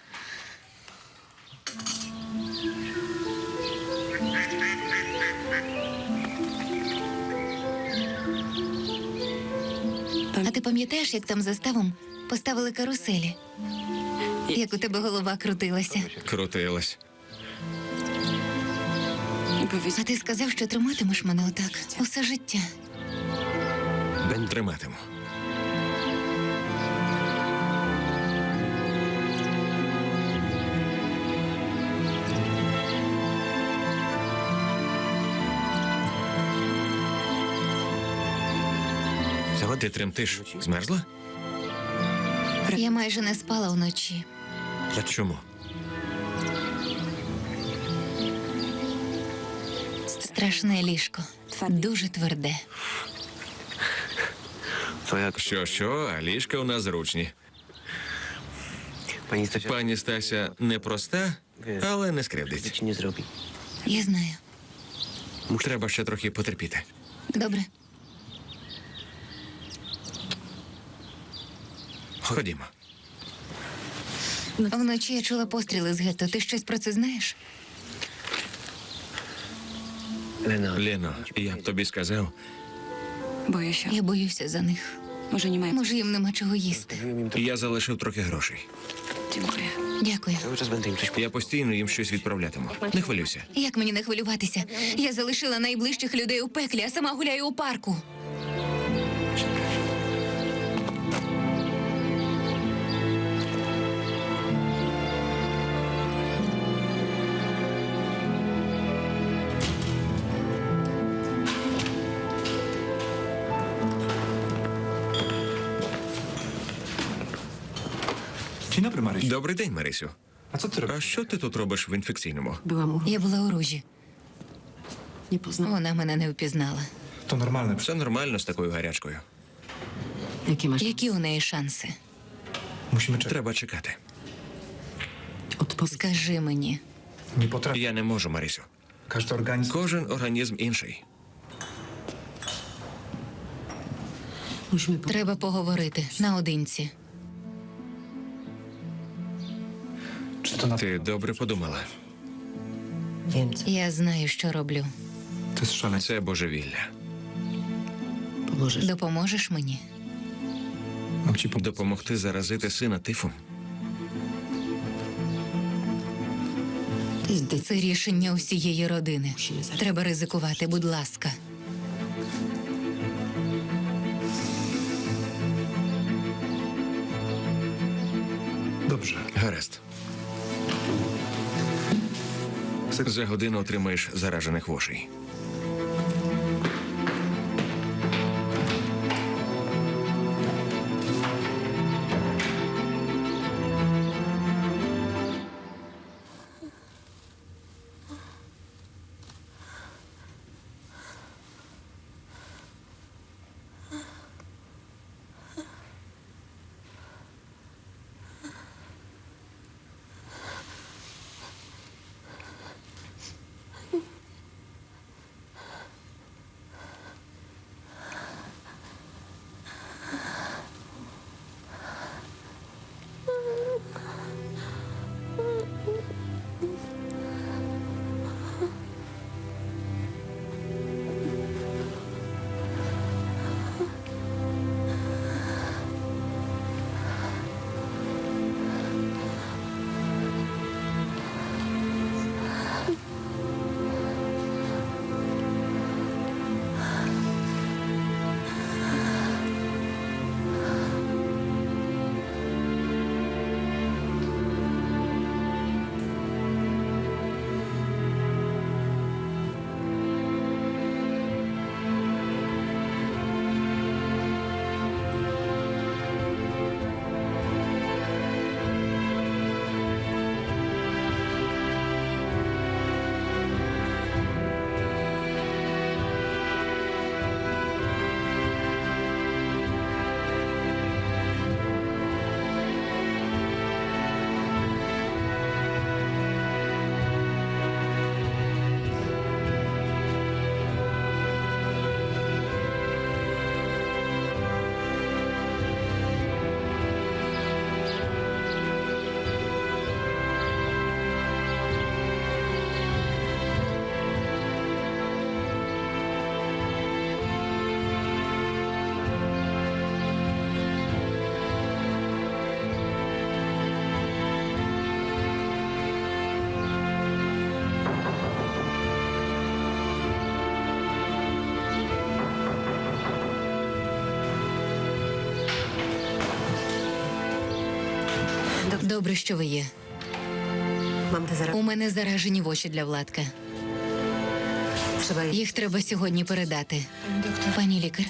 А ти пам'ятаєш, як там за ставом поставили каруселі? Як у тебе голова крутилася? Крутилась. А ти сказав, що триматимеш мене отак усе життя. Триматиму. Ти тремтиш. Змерзла? Я майже не спала вночі. Чому? Страшне ліжко, дуже тверде. Що, що, а ліжка у нас зручні. Пані Стася непроста, але не скривдить. Я знаю. Треба ще трохи потерпіти. Добре. Ходімо. Вночі я чула постріли з гетто. Ти щось про це знаєш? Лено, я б тобі сказав, Я боюся за них. Може, їм нема чого їсти. я залишив трохи грошей. Дякую. Я постійно їм щось відправлятиму. Не хвилюйся. Як мені не хвилюватися? Я залишила найближчих людей у пеклі, а сама гуляю у парку. Добрий день, Марисю. А що ти тут робиш в інфекційному? Я була у ружі. Вона мене не впізнала. Все нормально з такою гарячкою. Які у неї шанси? Треба чекати. Скажи мені, Я не можу, Марисю. Кожен організм інший. треба поговорити наодинці. Ти добре подумала. Я знаю, що роблю. Це божевілля. Допоможеш мені? Допомогти заразити сина тифом? Це рішення усієї родини. Треба ризикувати, будь ласка. Добре. Гаразд. За годину отримаєш заражених вошей. Добре, що ви є. У мене заражені воші для Владка. Їх треба сьогодні передати. Пані лікар,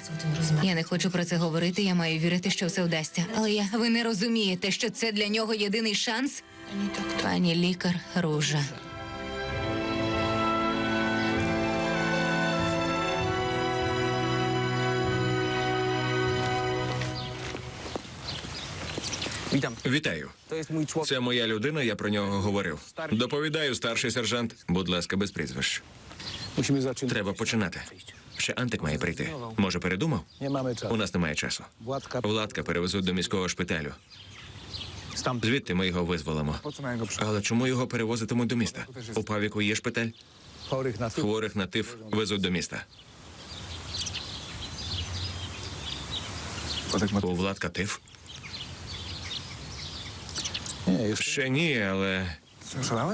я не хочу про це говорити. Я маю вірити, що все вдасться. Але я ви не розумієте, що це для нього єдиний шанс. Пані лікар, ружа. Вітаю. Це моя людина, я про нього говорив. Доповідаю, старший сержант. Будь ласка, без прізвищ. Треба починати. Ще Антик має прийти. Може, передумав? У нас немає часу. Владка перевезуть до міського шпиталю. Звідти ми його визволимо. Але чому його перевозитимуть до міста? У Павіку є шпиталь? Хворих на тиф везуть до міста. У Владка тиф? Ще ні, але.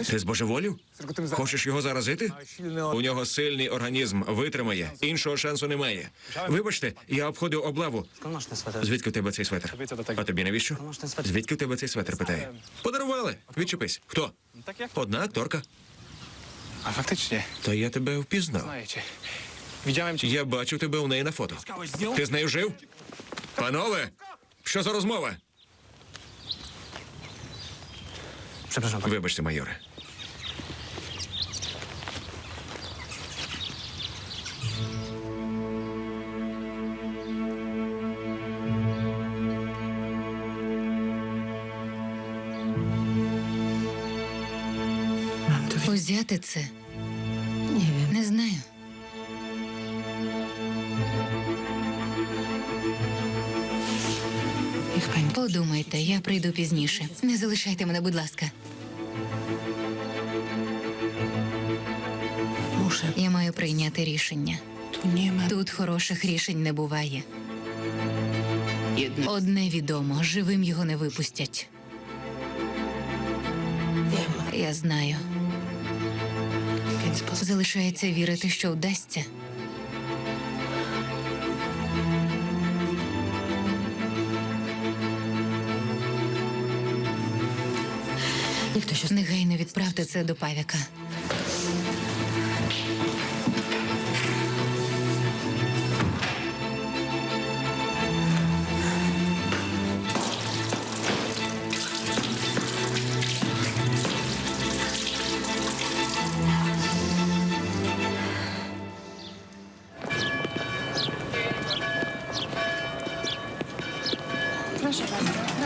Ти збожеволів? Хочеш його заразити? У нього сильний організм витримає. Іншого шансу немає. Вибачте, я обходив облаву. Звідки в тебе цей светр? А тобі навіщо? Звідки в тебе цей светр? Питає. Подарували. Відчепись. Хто? Одна акторка. A faktycznie. Та я тебе впізнав. Знаєте. Widziałem cię. Я бачив тебе у неї на фото. Ти з нею жив? Панове, що за розмова? Вибачте, майоре. Узяти це? Не знаю. Подумайте, я прийду пізніше. Не залишайте мене, будь ласка. Я маю прийняти рішення. Тут хороших рішень не буває. Одне відомо, живим його не випустять. Я знаю. Залишається вірити, що вдасться. Негайно відправте це до Павіка.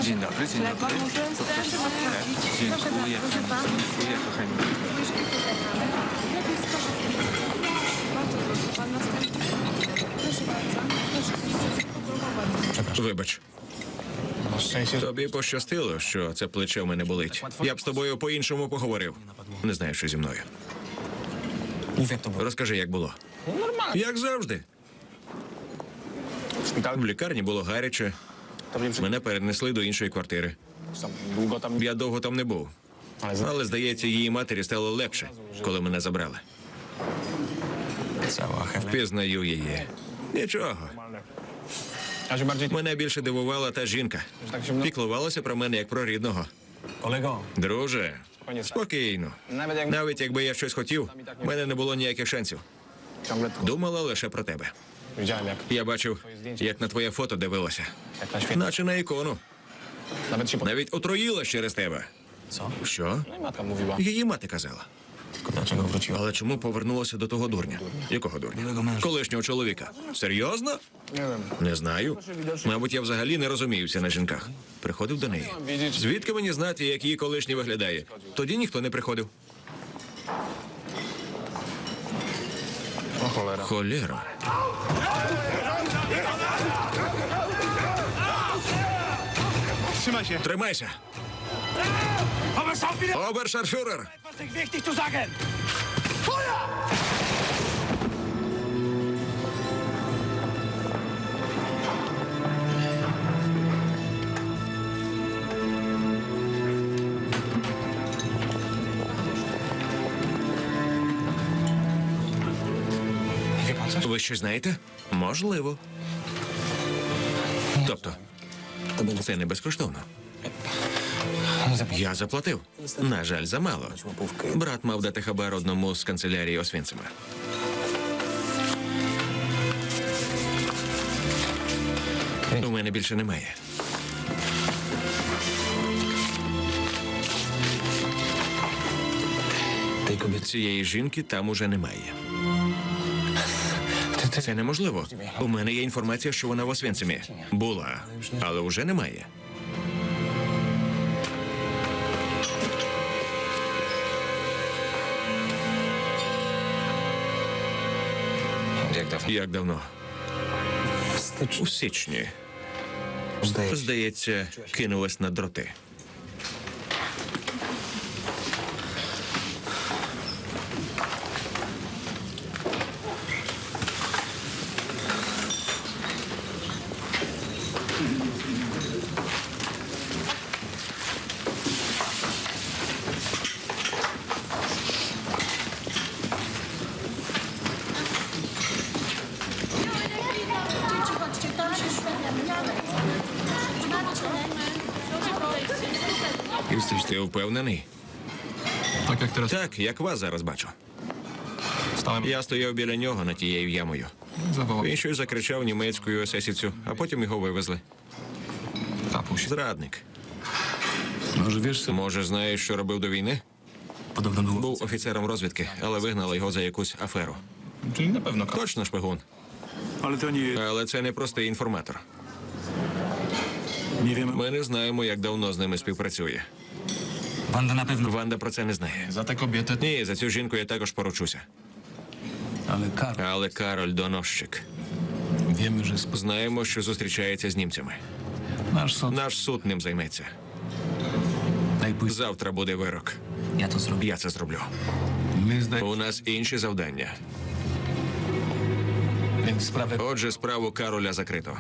Dzień dobry, dzień dobry. Dziękuję, dziękuję, kochani. Вибач. Тобі пощастило, що це плече в мене болить. Я б з тобою по-іншому поговорив. Не знаю, що зі мною. Розкажи, як було. Як завжди. В лікарні було гаряче. Мене перенесли до іншої квартири. Я довго там не був. Але, здається, її матері стало легше, коли мене забрали. Впізнаю її. Нічого. Мене більше дивувала та жінка. Піклувалася про мене як про рідного. Друже, спокійно. Навіть якби я щось хотів, в мене не було ніяких шансів. Думала лише про тебе. Я бачив, як на твоє фото дивилася. Наче на ікону. Навіть отруїла через тебе. Що? Її мати казала. Але чому повернулася до того дурня? Якого дурня? Колишнього чоловіка. Серйозно? Не знаю. Мабуть, я взагалі не розуміюся на жінках. Приходив до неї. Звідки мені знати, як її колишній виглядає? Тоді ніхто не приходив. Холера. Тримайся. Обершарфюрер! Ви щось знаєте? Можливо. Тобто, це не безкоштовно. Я заплатив. На жаль, замало. Брат мав дати хабар одному з канцелярії Освінцима. У мене більше немає. Цієї жінки там уже немає. Це неможливо. У мене є інформація, що вона в Освенцимі. Була, але вже немає. Як давно? У січні. Здається, кинулась на дроти. Ти впевнений? Так, як вас зараз бачу. Я стояв біля нього над тією ямою. Він щось закричав німецькою есесівцю, а потім його вивезли. Зрадник. Може, знаєш, що робив до війни? Був офіцером розвідки, але вигнали його за якусь аферу. Точно шпигун. Але це не простий інформатор. Ми не знаємо, як давно з ними співпрацює. Ванда про це не знає. Ні, за цю жінку я також поручуся. Але Кароль доносчик. Знаємо, що зустрічається з німцями. Наш суд ним займеться. Завтра буде вирок. Я це зроблю. У нас інші завдання. Отже, справу Кароля закрито.